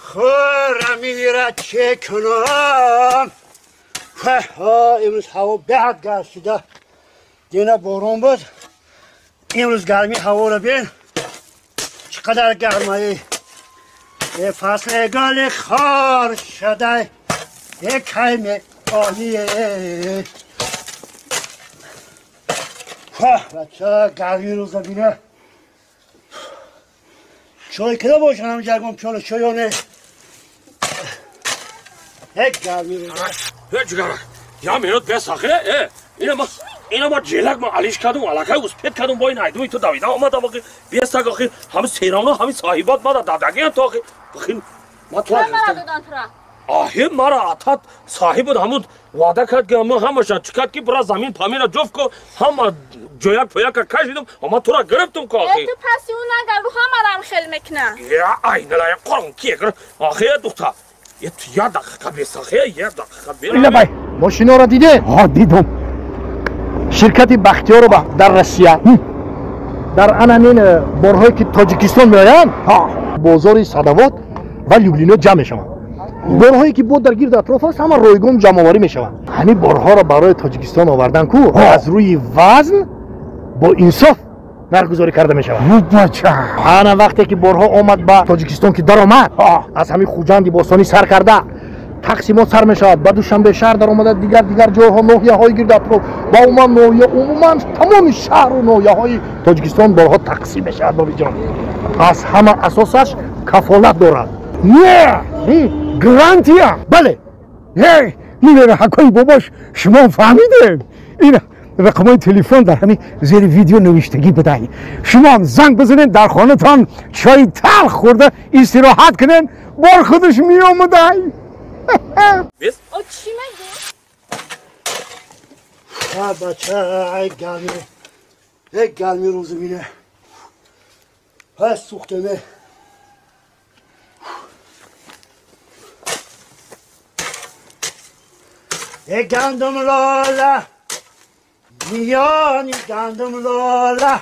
Хӯрамира чӣ кунам? Имрӯз ҳаво беҳад гарм шуда. Дина борон буд. Имрӯз гарми ҳаворо бин. Чӣ қадар гармаи. Фасли гули хор шуда. Кай меоӣ? Бача гарми рӯза бина. Чой кида бошан ҳам ҷаргон пиёла чой ё не? Ҳеҷ гарми рӯза. Ҳеҷ ҷигарак. Я минут бес ахе, ина ма ҷелак ма алиш кардум, алакай успет кардум, бо ин айдуи ту давида омадам, охи бесак охи, ҳами серавно, ҳами соҳибот мада дадагиам то охи. Охи ма тура додам тура. Аҳи мара атат соҳибот ҳамун ваъда кард ки ҳама ҳамаша чӣ кард ки бира замин памира ҷуфт ку, ҳама ҷояк пояка кашидум, ама тура гирифтум ку охи. Ту паси ӯ нагар, рӯ ҳамарам хел мекуна. Я айналая қурон ки гир, охи духта. Я дақиқа бес охи, я дақиқа бес. Лабай, мошиноро дидед? Ҳа, дидум. Ширкати Бахтиёрова дар Россия дар ананин борҳое ки Тоҷикистон меоянд, бозори Садовод ва Люблино ҷамъ мешаванд. Борҳое ки бо дар гирди атроф аст, ҳама ройгон ҷамъоварӣ мешаванд. Ҳамин борҳоро барои Тоҷикистон овардан ку аз рӯи вазн бо инсоф нархгузорӣ карда мешавад. Ана вақте ки борҳо омад ба Тоҷикистон ки даромад, аз ҳамин Хуҷанди бостонӣ сар карда тақсимот сар мешавад, ба Душанбе шаҳр даромада, дигар дигар ҷойҳо, ноҳияҳои гирди атроф ва умуман ноҳия, умуман тамоми шаҳру ноҳияҳои Тоҷикистон борҳо тақсим мешавад. Бобиҷон, аз ҳама асосаш кафолат дорад. Не, гарантия. Бале. Милера ҳакои бобош, шумо фаҳмидем. Ин рақамҳои телефон дар ҳамин зери видео навиштагӣ будай. Шумо занг бизанед, дар хонатон чойи талх хӯрда истироҳат кунед, бор худаш меомадай. Чӣ мегӯ? Бача, ай гарми, эй гарми рӯза бине. Ҳай сӯхтаме. Эй гандум лола, миёни гандум лола,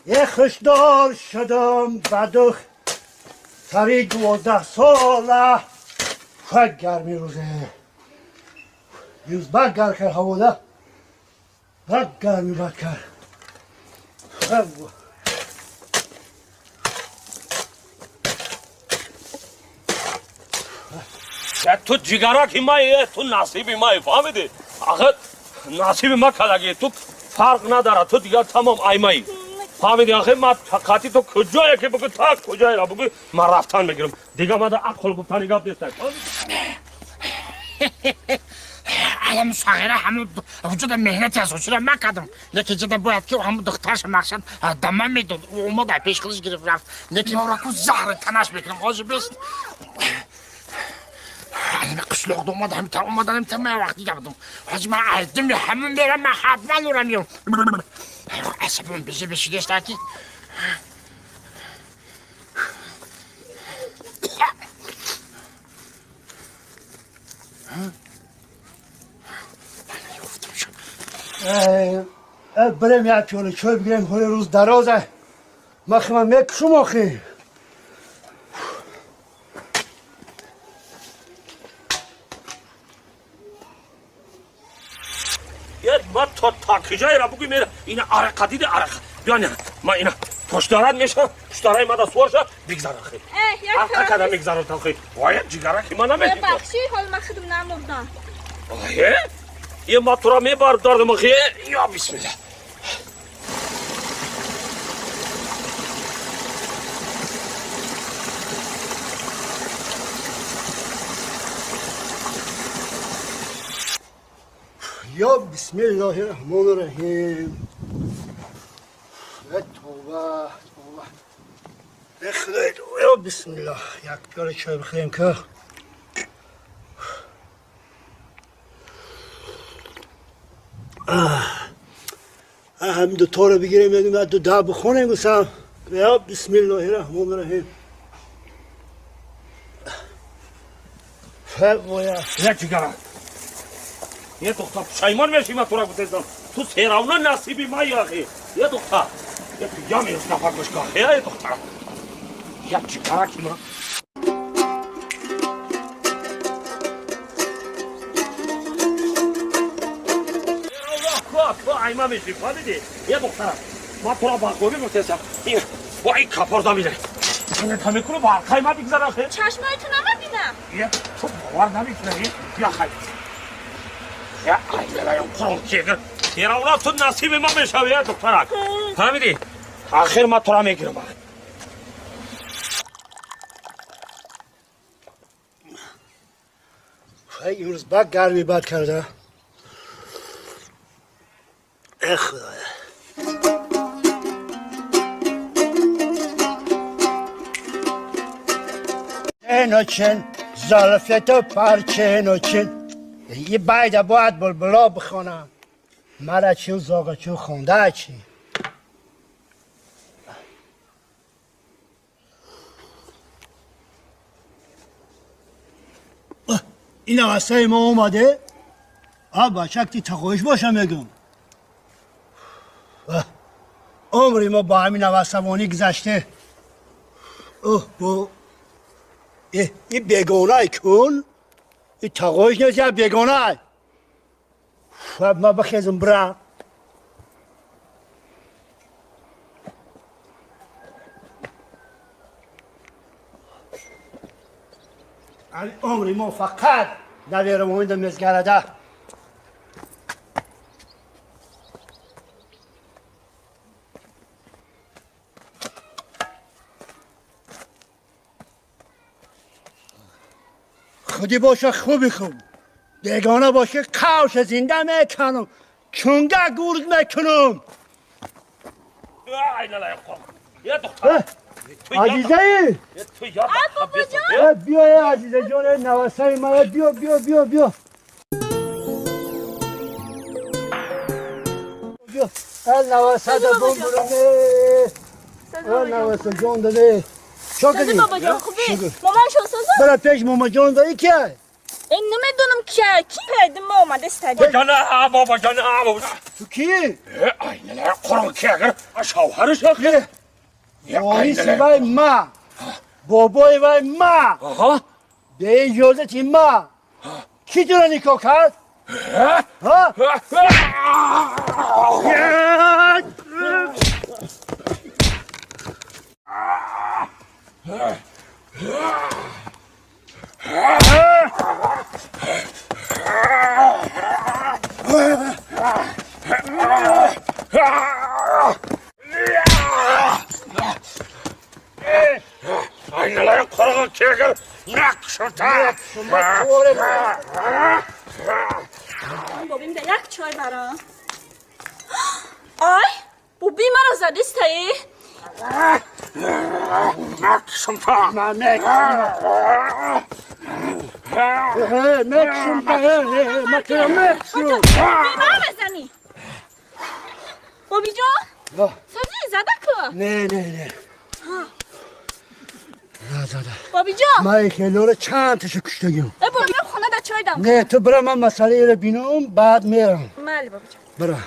э хушдор шудам ба духтари 12 сола. Хай гарми рӯзе. Имрӯз бад гарм кард ҳавода. Бад гарми бад кард. Ту ҷигараки май, ту насиби май, фаҳмидӣ? Ахи насиби ма кадаги, ту фарқ надорад, ту дигар тамом аймаи. Фаҳмидӣ? Ахи ма қати ту куҷое ки бугӯ, та куҷоеро бугӯ, ман рафтан мегирам. Дигар мада ақл гуфтани гап нест. Алам сағира ҳамун вуҷуда меҳнати асосиро ман кардам. Лекин ҷида бояд ки ҳамун духтарша мақсад дама медод. Ӯ омада пеш худаш гирифт рафт. Лекин ораку заҳри танаш мекунам. Ҳозир бест. Ҳамин қишлоқда омада, ҳамин тар омаданам та ман вақт дига будам. Ҳозир ман айдим ҳамун мерам, ман ҳатман ӯра меём. Асабам беза бешидеста ки. Барем як пиёла чой бигирем, ҳоли рӯз дароза. Махи ман мекушум охи. Ма то куҷоеро бугӯ, мера ина арақа диди арақа. Биё ма ина пуштарат мешавам, пуштараи мада суор ша, бигзар ахи. Арақа када мегзарам ахи. Вая ҷигараки ма намедиҳ. Бахши, ҳол ман худам намурдам. Е? Е ма тура мебардардам ахи. Я бисмилла. Я бисмиллаҳи раҳмони раҳим. Тавба, тавба. Худои, я бисмиллаҳ. Як пиёла чой бихӯрем ки. Ҳамин дуторо бигирем, ду да бихонем гусам. Я бисмиллаҳи раҳмони раҳим. Як ҷигарак. Е духтар, пушаймон мешӣ ман тура гуфтам. Ту серавно насиби май ахи. Е духтар, е ту я меёс нафар гӯш кун. Е духтар. Я чикара ки ма. Айма меши, фаҳмидӣ? Я духтарам, ман туро барқобӣ гуфтесам. Бо ин капор замине. Тамекуну барқай ма бигзара хе. Чашмои ту намебинам. Я ту бовар намекунӣ? Я хай. Я ай қурон кегир. Теравна ту насиби ма мешавӣ, я духтарак. Фаҳмидӣ? Ахир ма туро мегирам. Имрӯз бак гарми бад карда. Эх, худоя. Чен, золфето парченочин. یه باید باید بلبلا بخوانم. مرا چو زاغ چو خونده چی. این واسه ما اومده؟ آ بچه که تقویش باشم میگم. عمری ما با همین نواسوانی گذشته. اوه با این بیگانه کن، این تقویش نیست، یه بیگانه. خب ما بخیزم برا. عمری ما فقط نویرمون در مزگرده. خودی باشه خوبی خوب، بیگانه باشه کاش زنده میکنم، چونگه گورد میکنم. عزیزه ای بیا عزیزه جان نواسه من بیا بیا بیا بیا بیا نواسه ده بون برو نواسه جان ده. سازی بابا جان خوبی؟ مامان شو سازی؟ برا پیش مامان جان دایی کیه؟ این نمیدونم کیه، کی پیدا ما اومده استادی؟ بابا جان بابا جان بابا تو کی؟ اینه قرآن کی اگر شوهرش آخه؟ واریس وای ما، بابای وای ما، به اجازه ما کی تو را نکاح کرد؟ ها؟ بابیم ده یک چای برا. آی بابی مرا زدیستی؟ بزنی بابی جان سازی زده که؟ نه نه نه نه زده بابی جان من خیلی رو چند تاشو کشتگیم. بابی خونه ده چای دم. نه تو برا من مسئله رو بینم بعد میرم. مالی بابی جان برا.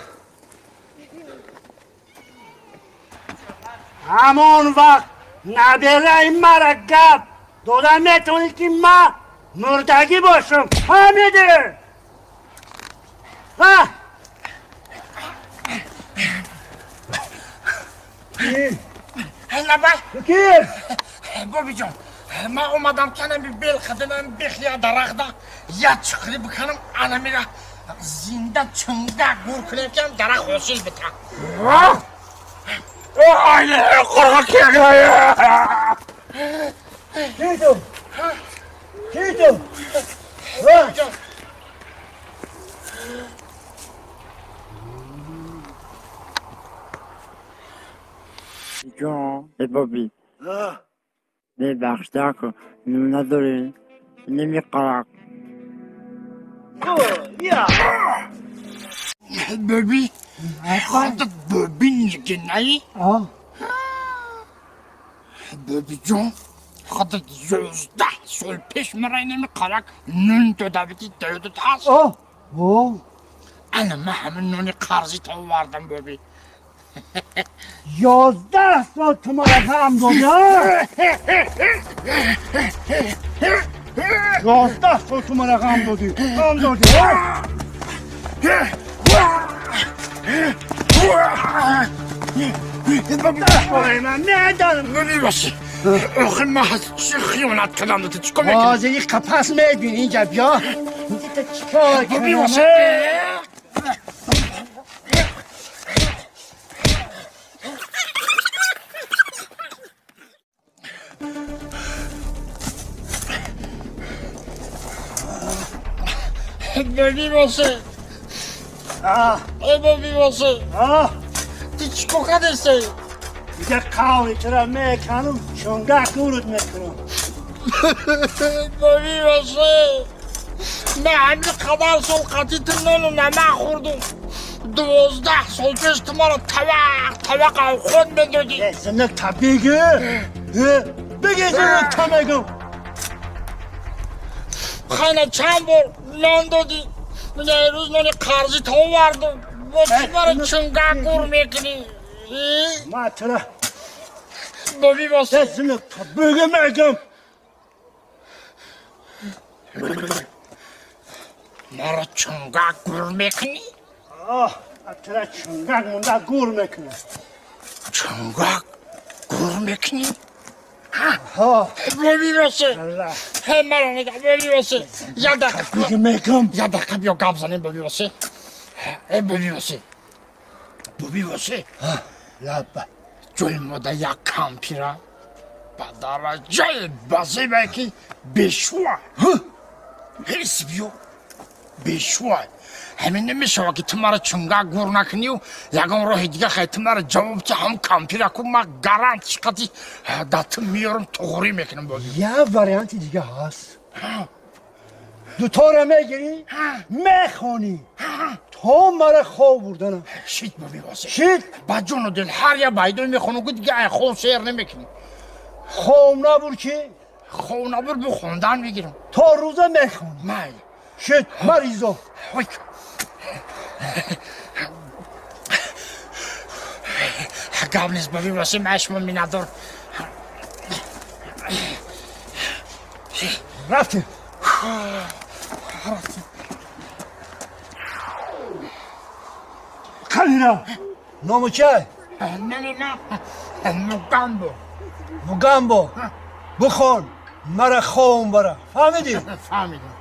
همون وقت نبیره مرا گپ دادم میتونی که من مردگی باشم. فهمیده؟ ها؟ لبه کی؟ بابی جان من اومدم کنم بیل خدنم بخیا درخت یا چخری بکنم انا میره زنده چنده گور کنم که درخت حاصل بده. آینه قرقه کی تو؟ کی تو؟ جان بابی ببخش داکو ندارین نمیقرق. بابی خودت بابی نگی؟ بابی جان خودت 11 سال پیش مرا نمیقرق نون تو دابتی دادت هست. انا ما همین نونی قرضی تو آوردم بابی. 11 سال تو مرا غم داده. 11 сол ту мара ғам додӣ, ғам додӣ. Медонам. Мебошӣ. Охир ман чӣ хиёнат кардам? Ту чӣ кор мекунӣ? Ҳозир ин қапас мебинӣ инҷа биё. Чӣ кор кунам? Боби боше. Э боби боше. Ту чӣ кор кардеси? Дига қавли тура меканам, чунгак урут мекунам. Боби боше. Ман ҳамин қадар сол қатъи ту нону намак хӯрдум. 12 сол пеш ту маро тавақ тавақ авхот медодӣ. Зинак та бигӣ? Бигӣ зинак та мегӯм. Хайна чанд бор нон додӣ. Рӯз нони қарзӣ та овардум. Бо чӣ маро чунгак гур мекунӣ? Ман тура боби босе. Зинак та бигӣ мегӯм. Маро чунгак гур мекунӣ? Тура чунгак монда гур мекунам. Чунгак гур мекунӣ? Боби босе. Маро нигоҳ, боби босе. Як дақиқа. Бигӣ мегӯм. Як дақиқа биё гап занем, боби босе. Э боби босе. Боби босе. Лаба. Ҷои мода як кампира ба дараҷаи базебе ки бешӯа. Ҳис биё. Бешӯа. Ҳамин намешава ки ту маро чунгак гур накунию ягон роҳи дига хай ту маро ҷавоб ти ҳамун кампира ку ман гарант чиқати да ту меёрам туғрӣ мекунам боби. Як варианти дига ҳаст. Дутора мегирӣ, мехонӣ. То мара хоб бурданам. Шит боби босе. Шит? Ба ҷону дил ҳар як байдой мехонам ку дига ай хоб сер намекунӣ. Хоб набур чӣ? Хоб набур бу хондан мегирам. То рӯза мехонӣ. Майли. Шит, маризо. Ой. Гап нест боби босе, ман шумо миннатдор. Рафтем. Қалира, ному чай? Номи ман Мугамбо. Мугамбо. Бихон, мара хом бара. Фаҳмидӣ? Фаҳмидам.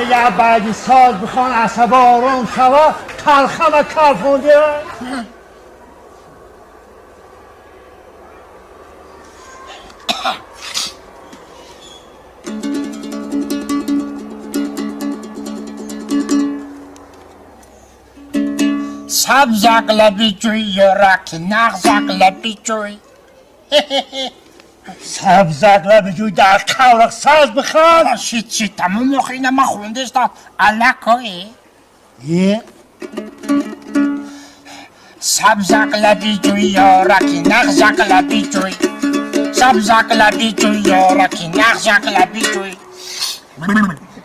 Я баъди соз бихон асаба ором шава, талхама калфонди. Сабзак лаби ҷӯй ёраки нағзак лаби ҷӯй. Сабзак лаби ҷӯй дар қаврақ саз бихан. Шит шит тамом охи ина ман хондестам. Аллакое. Е? Сабзак лаби ҷӯй ёраки нағзак лаби ҷӯй. Сабзак лаби ҷӯй ёраки нағзак лаби ҷӯй.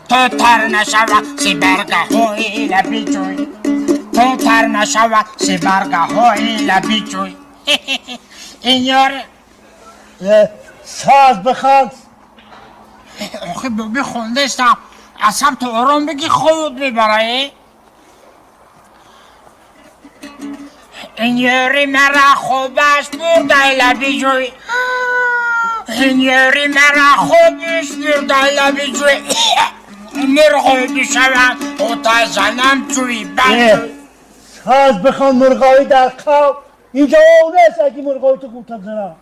То тар нашава сибаргаҳои лаби ҷӯй. То тар нашава сибаргаҳои лаби ҷӯй. Ин ёре саз бихан. Охи боби хондестам. Асаб ту ором бигӣ хобот мебара. Ин ёри мара хобаш бурдай лаби ҷӯй. Ин ёри мара хобаш бурдай лаби ҷӯй. Мурғой бишавад ота занам ҷӯй баҷӯй. Саз бихон мурғоӣ дар қавм. Инҷо ов нест аги мурғои ту ғӯта бизанам.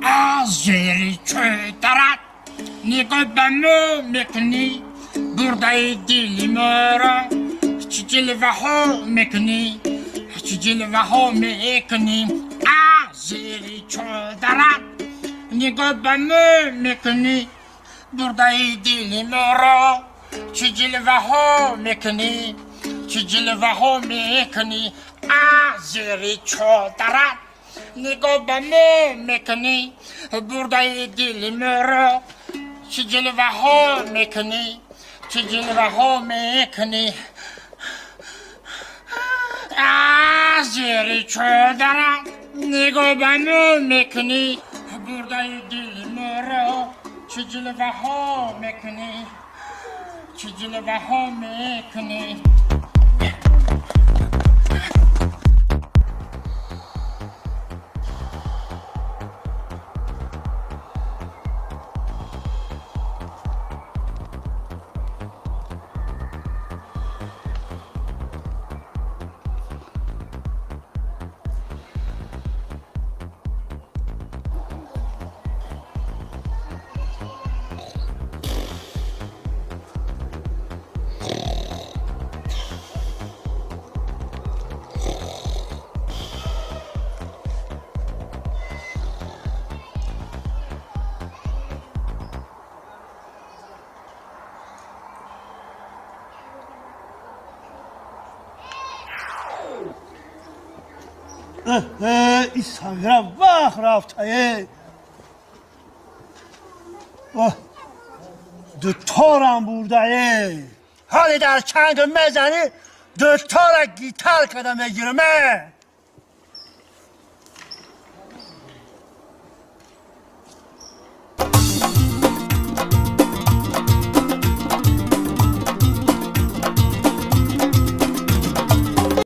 Аз зери чӯтарат нигоҳ ба мо мекунӣ, бурдаи дили моро чӣ ҷилваҳо мекунӣ, чӣ ҷилваҳо мекунӣ. Аз зери чодарат нигоҳ ба мо мекунӣ, бурдаи дили моро чӣ ҷилваҳо мекунӣ, чӣ ҷилваҳо мекунӣ. Аз зери чодарат нигоҳ ба мо мекунӣ, бурдаи дили моро чӣ ҷилваҳо мекунӣ, чӣ ҷилваҳо мекунӣ. Аз зери чодара нигоҳ ба мо мекунӣ, бурдаи дили моро чӣ ҷилваҳо мекунӣ, чӣ ҷилваҳо мекунӣ. ин сагра вақт рафтае. Дуторам бурдае. Ҳоле дар чанг мезанӣ, дутора гитар када мегирам.